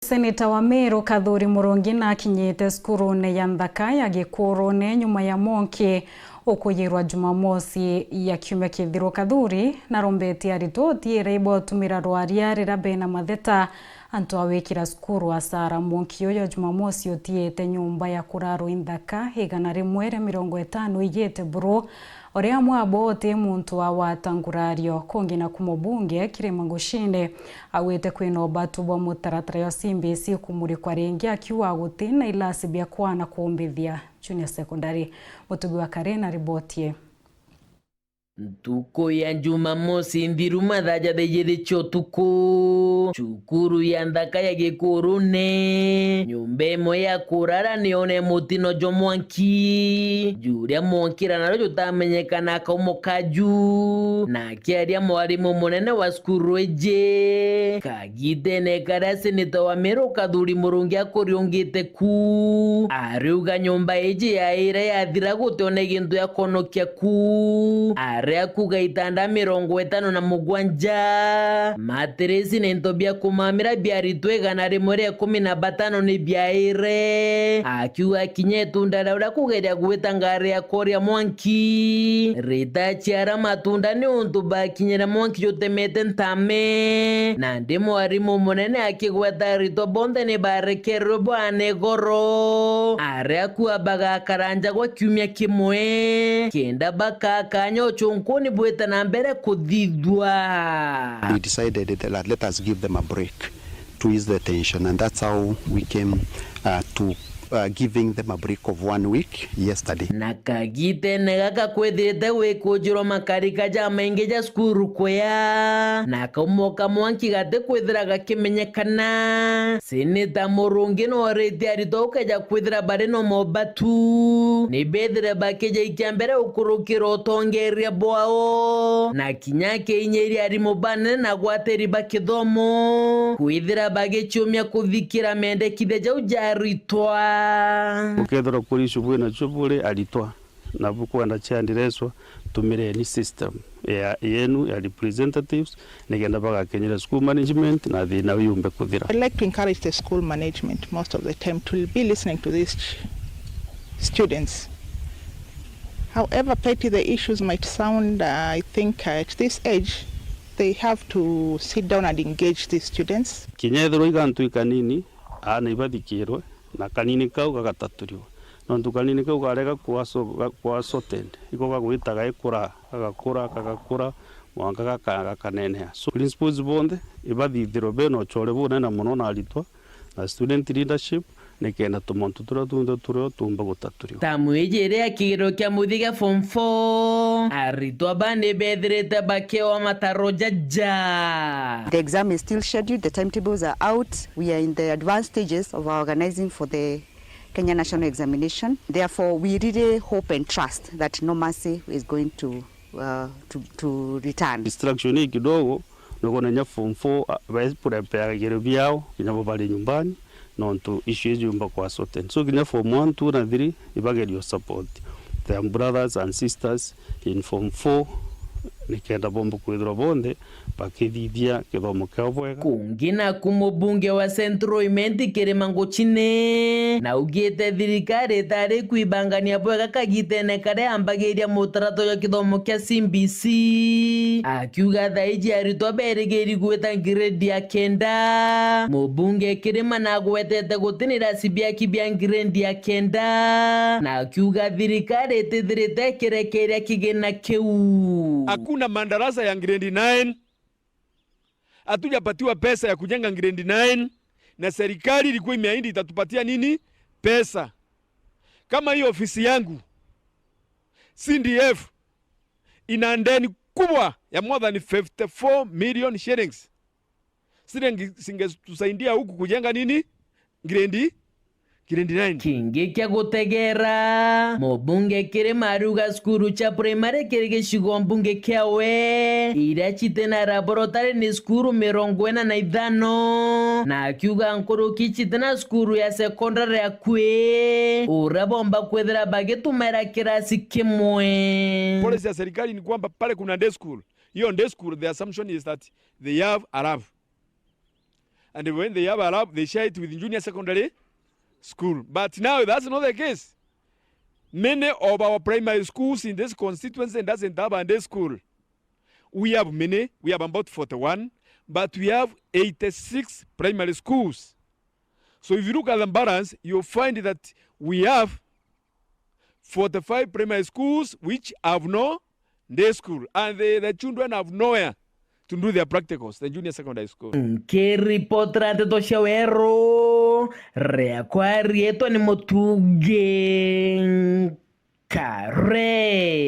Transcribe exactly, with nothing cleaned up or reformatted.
Seneta wa Meru Kathuri Murungi nakinyite cukurune ya nthaka ya Gikurune nyuma ya mwanki ukuyirwa Jumamosi ya kiumia kithiru. Kathuri narombetie aritwa utiire ibotumira rwaria riria bena matheta antu a wikira cukuru asara. Mwanki uyu Jumamosi utiite nyumba ya kurarwa i nthaka igana rimwe ria mirongo itano igite buru. Uria amwe abo uti muntu wa wata ngurario kungi na ku mubunge Kirima Ngushinde augite kwina ubatu bwa mutaratara jwa C B C kumurikwa ringi, akiuga guti na ilasi bia kwana kuumbithia junior secondary. Mutugi wa Kare na riboti ii. Ntuku ya Jumamosi nthiru mathaa ja thaa ijiri cia utuku, cukuru ya nthaka ya Gikurune, nyumba imwe ya kurara nione mutino jwa mwanki, juria mwokira nario jutamenyekana kaumo kaju. Na akiaria mwarimu munene wa cukuru iji, kagitene karia seneta wa Meru Kathuri Murungi akuriungite ku, ariuga nyumba iji yaire yathira guti ona gintu ya kwonokia ku, aria kuga itanda mirongo itano na mugwanja, matirisi na into bia kumamira biaritwe igana rimwe ria ikumi na batano ni biaire. Akiuga kinya itunda ria uria kugeria gwita ngari ya koria mwanki ritaciara matunda ni untu bakinyire mwanki jutemete ntame. Nandi mwarimu munene akigweta aritwa bonthe ni barekerwe bwane goro, aria kua bagakara nja gwa kiumia kimwe, kenda bakakanya ucunkuni bwite na mbere kuthithua. We decided that let us give them a break to ease the tension, and that's how we came, uh, to, uh, giving them a break of one week yesterday. Na kagitene gaka kwithirite gwikujirwa makarika jamaingi ja cukuru kuya, na kaumo ka mwanki gati kwithira gakimenyekana. Seneta Murungi nooritie aritwa ukeja kwithira bari na mobatu, ni bethire bakijaikia mbere ukurukira utongeria bwao, na kinya akiinyiria arimu banene na gwatiri ba kithomo kwithira bagiciumia kuthikira mendekithia jau ja aritwa. Ukethirwa kuri icio bwinacio buri aritwa, na bukwenda ciandireswa, tumireni system ya, yenu ya representatives, nikenda bagakinyira school management na thina yumbe kuthira. I'd like to encourage the school management most of the time to be listening to these ch-, students. However petty the issues might sound, uh, I think, uh, at this age, they have to sit down and engage these students. Kinya ethirwa igantu ikanini, aana ibathikirwe, na kanini kau gagataturiwa. Nontu kanini kau karega kuaso-, ga-, kuasotened, iko gagwitaga ikura, gagakura, gagakura, mwanka gaka-, gakaneneha. So, principals bonthe ibathithirwe bena ucore bunene mono na aritwa, na student leadership, nikenda tumontu turia tunthe turio tumba gutaturiwa. Tamu iji iria kigiro kia muthia gia form four, aritwa ba ni bethirite bakewa mataro jaja. The exam is still scheduled, the timetables are out, we are in the advanced stages of our organizing for the Kenya National Examination. Therefore, we really hope and trust that normalcy is going to, uh, to, to return. Distraction hii kidogo, niko nenya form four, ah, be prepare kiro biao, kinya bo bari nyumbani, nontu issue iji yumba kwa sorted. So, kinya form one, two na three, ibagerio support their brothers and sisters in form four, nikenda bomba kwithirwa bonthe bakithithia kithomo kiao bwega. Kungi naku mubunge wa Central Imenti Kirima Nguchine naugite thirikari itari kwibangania bwega kagitene karia yambagiria mutaratara jwa kithomo kia C B C, akiuga thaiji aritwa berigiri gwita ngiredi ya kenda. Mubunge Kirima nagwetete guti na irasi biaki bia ngiredi ya kenda, na akiuga thirikari itithirite ikirekeria kigina kiu. Hakuna madarasa ya grade nine. Hatujapatiwa pesa ya kujenga grade nine, na serikali ilikuwa imeahidi itatupatia nini? Pesa. Kama hii ofisi yangu, C D F, ina deni kubwa ya more than fifty-four million shillings. Zile ngi-, zingetusaidia huku kujenga nini? Grade, grade nine. Kingi kia gutegera, mubunge Kirima ariuga cukuru cia primary kiri gicigo mbunge kiawe, iria citi na laboratory ni cukuru mirongo ina na ithano, na akiuga nkuruki citi na cukuru ya secondary akui, uria bomba kwithira bagitumaira kirasi kimwe. Policy ya serikali ni kwamba pale kuna day school, hiyo day school, the assumption is that they have a lab. And when they have a lab, they share it with junior secondary school. But now that's not the case. Many of our primary schools in this constituency doesn't have a day school. We have many, we have about forty-one, but we have eighty-six primary schools. So if you look at the balance, you'll find that we have forty-five primary schools which have no day school, and the, the children have nowhere to do their practicals, the junior secondary school. Nkiripotera nteto cia weru, riakwa riitwa ni Mutungi Nkare.